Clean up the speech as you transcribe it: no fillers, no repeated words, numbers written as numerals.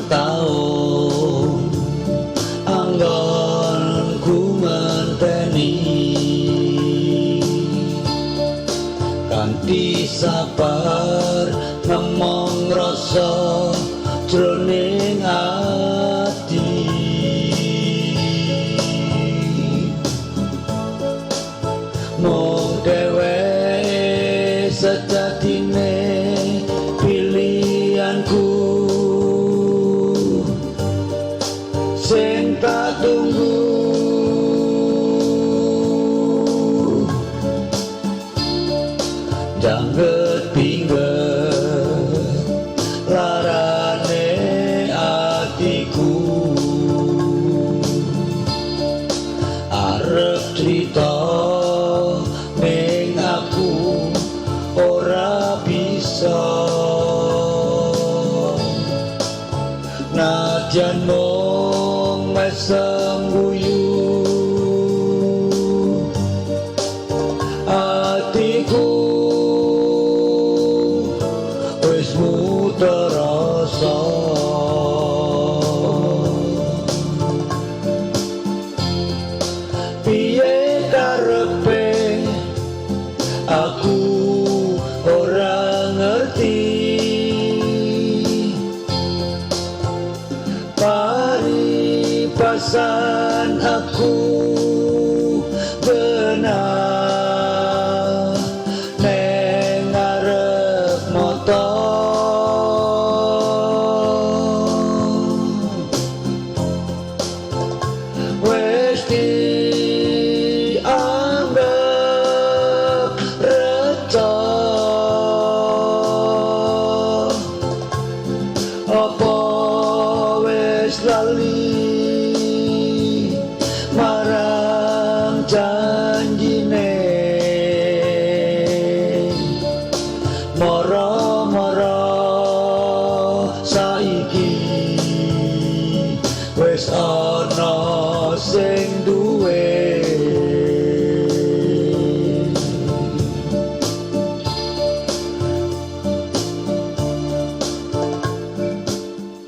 Taun anggonku ngenteni, kanthi sabar ngemong rasa jroning ati. Mung dheweke sejatine pilihanku sing tak tunggu. Jangget pingget larane atiku, arep crita ning aku ora bisa. Nadyan mung mesem guyu atiku wis muter rasa. Piye karepe aku ora ngerti, paribasan aku genah neng ngarep mata. Wis dianggep reca, apa wis lali marang janjine? Mara